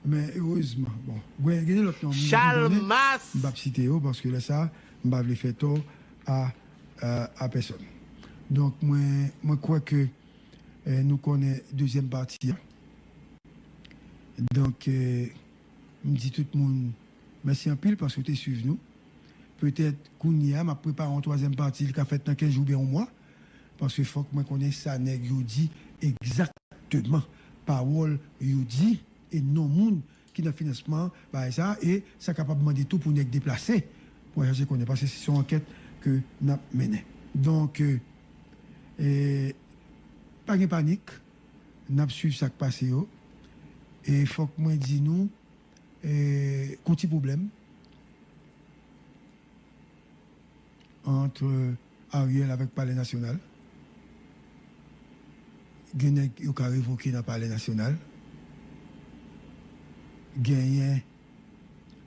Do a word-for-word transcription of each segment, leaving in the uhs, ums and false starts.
Men erezman, bon, gen, gen de lòt non, moun ki konnen, Chalmas. M p ap site yo, paske lè sa, m pa vle fè tò a, a, a pèsòn. Donk, mwen, mwen kwè ke, eh, nou konnen dezyèm pati a. Donk, eh, m di tout moun, mèsi anpil paske w te swiv nou. Petèt, kounye a, m ap prepare yon twazyèm pati, li ka fèt nan kenz jou oubyen yon mwa. Paske fòk mwen konnen sa nèg yo di egzakteman. Pawòl yo di e non moun ki nan finansman bagay sa, e sa kapab mande tou pou nèg deplase pou al chache konnen, paske se yon ankèt ke n ap mennen. Donk, eh, eh, pa gen panik, n ap swiv sa k pase yo, e fòk mwen di nou, eh, gon ti pwoblèm ant Ariel avèk Palè Nasyonal. Gen nèg yo ka revoke nan Palè Nasyonal. Genyen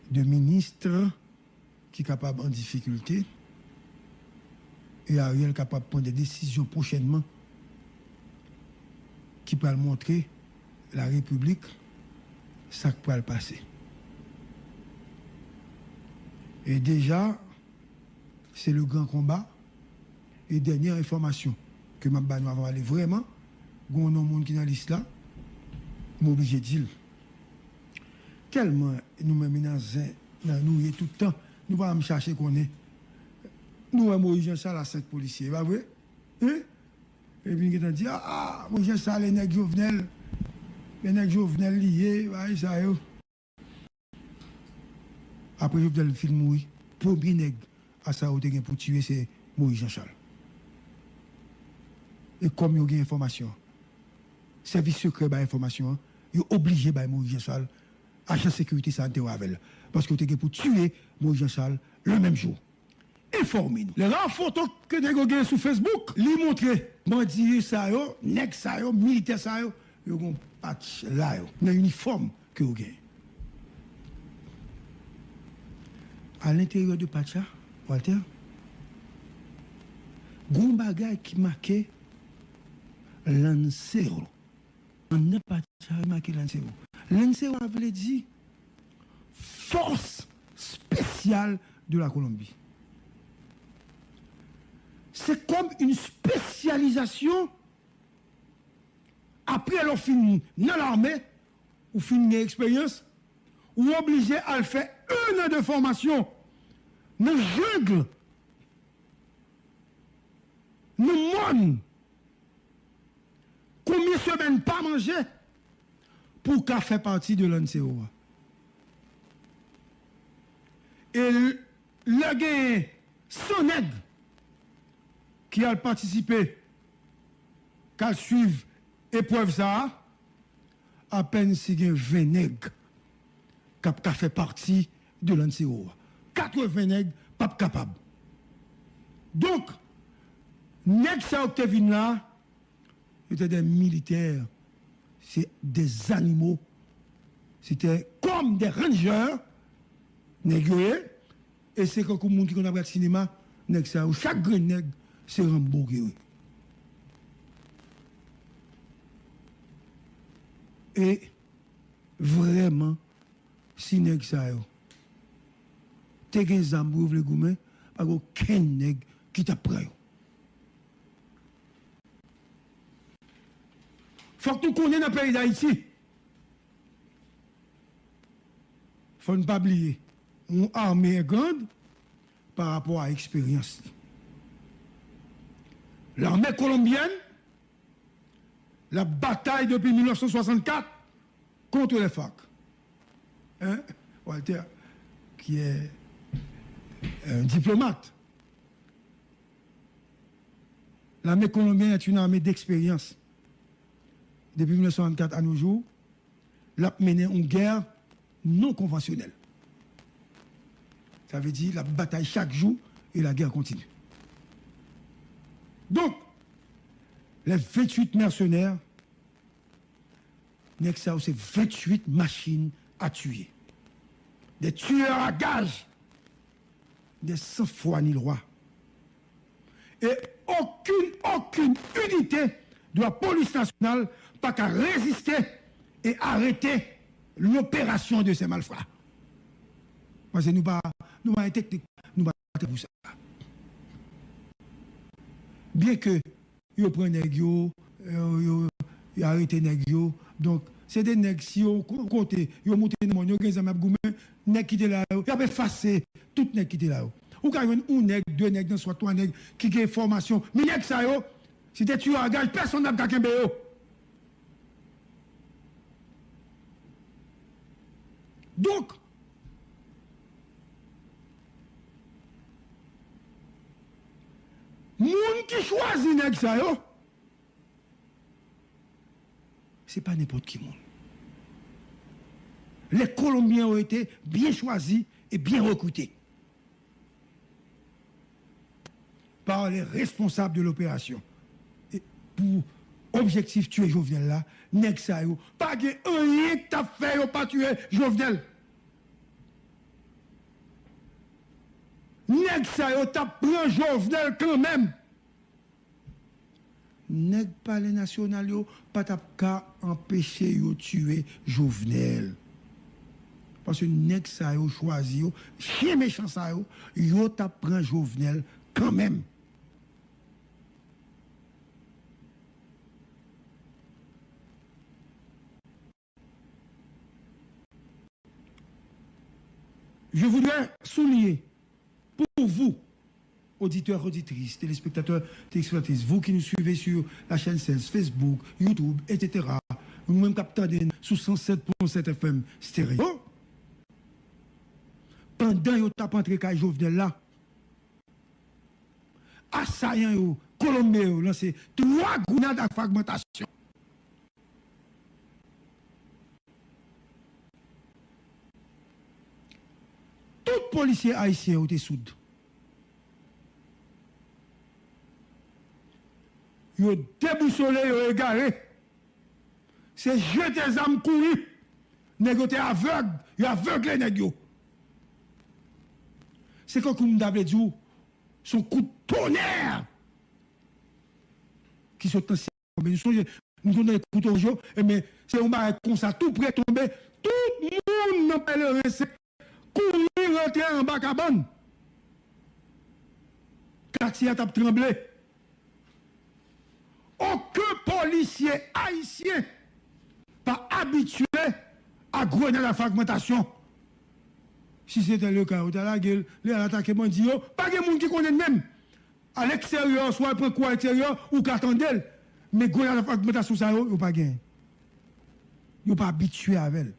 de minis ki kapab an difikilte. E Ariel kapab pran de desizyon pwochènman ki pral montre larepiblik sa k pral pase. E deja, se le gran konba. E dènye enfòmasyon ke m ap ba nou avan m ale vrèman, gen yon non moun ki nan lis la, m oblije di l. Tèlman nou menm nan zen, nan nou ye tout tan, nou pa janm chache konnen. Nou wè Moyiz Janchal a senk polisye, e pa vre? Hein? Epi n gentan di, ah, ah, Moyiz Janchal e nèg Jovenel, e nèg Jovenel li ye, bagay sa yo. Apre Jovenel fin mouri, premye nèg a sa yo te gen pou tiye se Moyiz Janchal. E kòm yo gen enfòmasyon an, sèvis sekrè bay enfòmasyon an, yo oblije bay Moyiz Janchal ajan sekirite sa a te wè avè l. Paske yo te gen pou tiye Moyiz Janchal le menm jou. Enfòme nou. Lè ra foto ke nèg yo gen sou Facebook, li montre bandi sa yo, nèg sa yo, militè sa yo, yo gon patch la yo, nan inifòm ke yo gen. A lenteryè de patch la, Walter, gon bagay ki make Lancero. Anndan patch la, yo make Lancero. Lancero a vle di Force Spéciale de la Colombie. Se kòm yon espesyalizasyon. Apre lè w fin nan lame, ou fin gen eksperyans, ou oblije al fè un an de fòmasyon nan jungle, nan mòn, konbyen semèn pa manje pou w ka fè pati de Lancero a. E l-, lè genyen san nèg ki al patisipe, k al swiv eprèv sa a, apèn si gen ven nèg k ap ka fè pati de Lancero a. Katreven nèg p ap kapab. Donk, nèg sa yo k te vin la, yo te de militè, se de zanimo, se te kòm de rangè, nèg yo ye, e se kankou moun ki konn ap gad sinema, nèg sa yo, chak grenn nèg, se Rambo ki yo ye. E vrèman, si nèg sa yo te gen zam pou yo vle goumen, pa gen okenn nèg ki t ap pran yo. Fòk nou konnen nan peyi Dayiti, fò n pa bliye, yon ame est grande par rapport à eksperyans li. L'armée colombienne, l ap batay depi mil nèf san swasannkat contre les FARC. Hein, Walter, qui est un diplomate. L'armée colombienne est une armée d'expérience. Depi mil nèf san swasannkat à nos jours, l ap mennen yon gè non konvansyonèl. Sa vle di, l ap batay chak jou e la guerre continue. Donk, les vingt-huit mercenaires, nèg sa yo se vingt-huit machines à tuer. Des tueurs à gages, des sans foi ni loi. E okenn, okenn inite de la polis nasyonal pa ka reziste e arete l'opération de ces malfrats. Paske nou pa, nou pa gen teknik, nou pa gen pou sa. Byen ke yo pran nèg yo, yo, yo, yo arete nèg yo. Donk, se de nèg, si yo ko-, kote, yo moute nan mòn, yo gen zam, y ap goumen, nèg ki te la yo, y ap efase tout nèg ki te la yo. Ou ka jwenn yon nèg, de nèg nan swat, twa nèg ki gen fòmasyon. Men nèg sa yo, si te tiye a gaj, pèsonn p ap ka kenbe yo. Donk, moun ki chwazi nèg sa yo, se pa nenpòt ki moun. Les Colombiens ont été bien choisis et bien recrutés par les responsables de l'opération. E pou objektif tiye Jovenel la, nèg sa yo pa gen anyen k t ap fè yo pa tiye Jovenel. Nèg sa yo t ap pran Jovenel kanmenm. Nèg Palè Nasyonal yo pa t ap ka anpeche yo tiye Jovenel. Paske nèg sa yo chwazi yo, chen mechan sa yo, yo t ap pran Jovenel kanmenm. Je voudrais souligner pour vous, auditeurs, auditrices, téléspectateurs, téléspectatrices, vous qui nous suivez sur la chaîne seize, Facebook, YouTube, et cetera, nou menm k ap tande n sou cent sept point sept F M Stereo, pandan yo t ap antre kay Jovenel la, asayan yo, Kolonbyen yo, lanse twa grenad a fragmantasyon. Tout polisye ayisyen yo te soud. Yo debousole, yo egare. Se jete zam kouri. Nèg yo te avèg, yo avegle nèg yo. Se kòm m ta vle di w, se yon kout tonè ki sot nan syèl tonbe. Nou sonje, nou konn tande kouto wouj yo, ebyen, se yon bagay konsa, tou prè tonbe, tout moun nan Pèleren Sen kouri rantre anba kabann. Katye a t ap tranble. Okenn polisye ayisyen pa abitye a grenad a fragmantasyon. Si se te le ka, yo ta lage l, lè al atake bandi yo, pa gen moun ki konnen l menm. A leksteryè, swa al pran kou a leksteryè, ou ka tande l. Men grenad a fragmantasyon sa yo, yo pa genyen. Yo pa abitye avè l.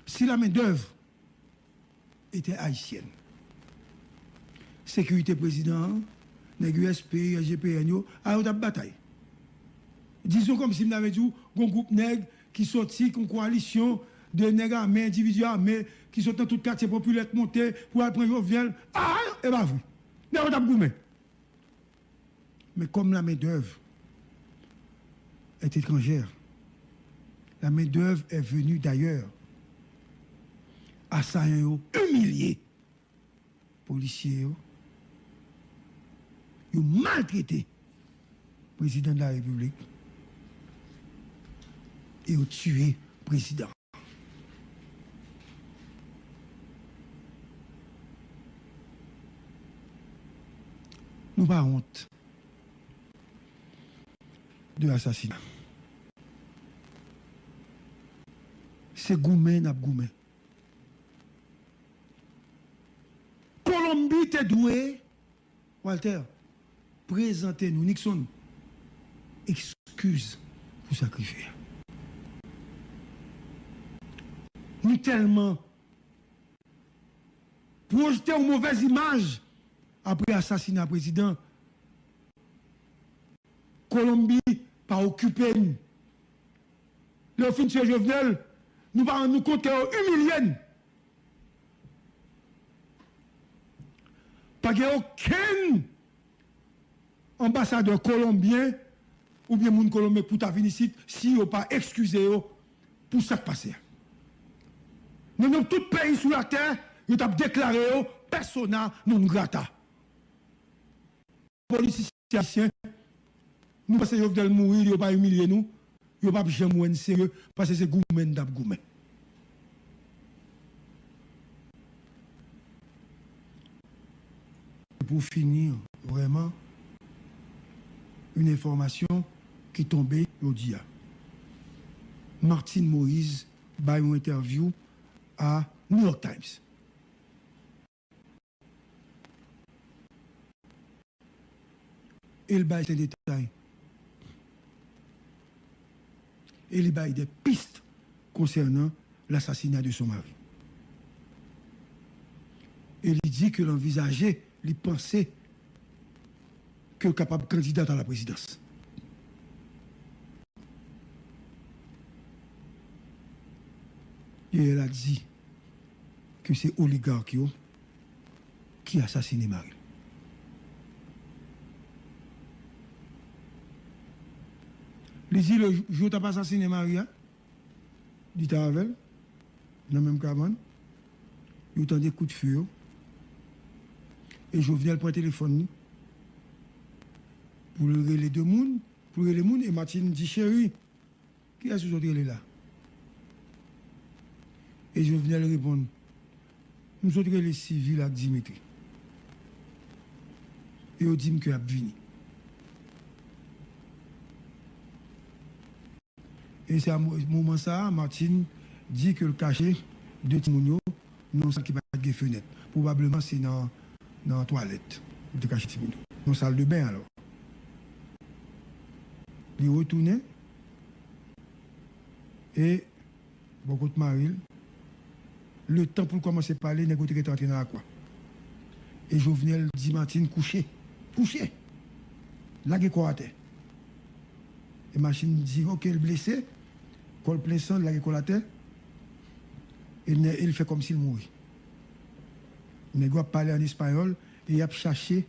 Si la main d'œuvre était haïtienne, sekirite prezidan an, nèg U S P, I G P N yo, a yo t ap batay. Dizon kòmsi m ta vle di w, gon gwoup nèg ki soti, gon kowalisyon de nèg ame, endividi ame, ki sot nan tout katye popilè k monte pou al pran Jovenel. A, e pa vre. Nèg yo t ap goumen. Mais comme la main-d'œuvre est étrangère, la main-d'œuvre est venue d'ailleurs. Asayan yo imilye polisye yo, yo maltrete prezidan de la repiblik e yo tiye prezidan. Nou pa wont de asasina. Se goumen n ap goumen. Kolonbi te dwe, Walter, prezante nou, Nixon, eskiz pou sa k rive a. Nou tèlman pwojte yon movèz imaj apre asasina prezidan. Kolonbi pa okipe n. Lè yo fin tiye Jovenel, nou pa rann nou kont ke yo imilye n. Pa gen okenn anbasadè kolonbyen oubyen moun kolonbyen k pou ta vin isit si yo pa eskize yo pou sa k pase a. Nan non tout peyi sou latè, yo t ap deklare yo persona non grata. Politisyen ayisyen, nou panse Jovenel mouri, yo pa imilye nou. yo p ap janm wè n serye, paske se goumen n t ap goumen. Pou fini, vrèman, yon enfòmasyon ki tonbe jodi a. Martine Moïse bay yon entèvyou a New York Times. E l bay sèten detay. E li bay de pist konsènan l'assassinat de son mari. E li di ke l anvizaje, li panse ke l kapab kandida a la prezidans. E l a di ke se oligak yo ki asasine mari l. Li di le jou yo t ap asasine mari a, li t avè l nan menm kabann, yo tande kout fe yo, e Jovenel pran telefòn li pou l rele de moun, pou l rele moun, e Martine di, cheri, kiyès ou sot rele la? E Jovenel reponn, m sot rele Sivil ak Dimitri. E yo di m ke y ap vini. E se a mo-, moman sa a, Martine di ke l kache de timoun yo nan yon sal ki pa t gen fenèt. Pwobableman se nan, nan twalèt li te kache timoun yo. Nan sal de ben alò. Li retounen e bò kot mari l, letan pou l kòmanse pale, nèg yo te gentan antre nan lakwa. E Jovenel di Martine, kouche, kouche, lage kò w atè. E Martine di, oke, l blese, kò l plen san, l lage kò l atè, e nè-, e l fè kòmsi l mouri. Nèg yo ap pale an espayòl, e y ap chache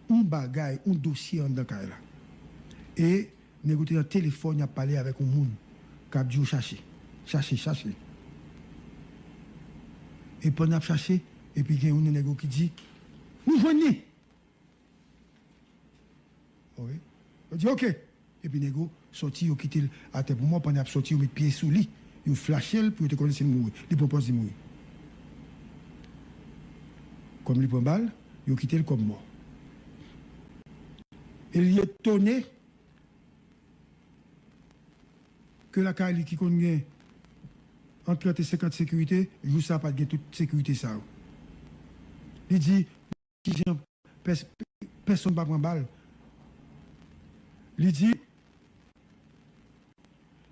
yon bagay, yon dosye anndan kay la. E nèg yo te nan telefòn, y ap pale avèk yon moun k ap di yo chache, chache, chache. E pandan y ap chache, epi gen youn nan nèg yo ki di, nou jwenn li! Ok. Yo di, oke. Epi nèg yo sòti, yo kite l atè pou mò, pandan y ap sòti, yo met pye sou li, yo flache l pou yo te konnen si l mouri. Li pran pòz li mouri. Kòm li pran bal, yo kite l kòm mò. E li etone ke lakay li ki konn gen ant trant e senkant sekirite, jou sa a pa t gen tout sekirite sa yo. Li di, kijan pès-, pèsonn pa pran bal? Li di,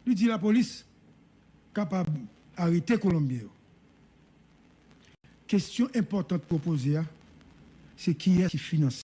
li di lapolis kapab arete Kolonbyen yo. Kesyon enpòtan pou yo poze a, se kiyès ki finanse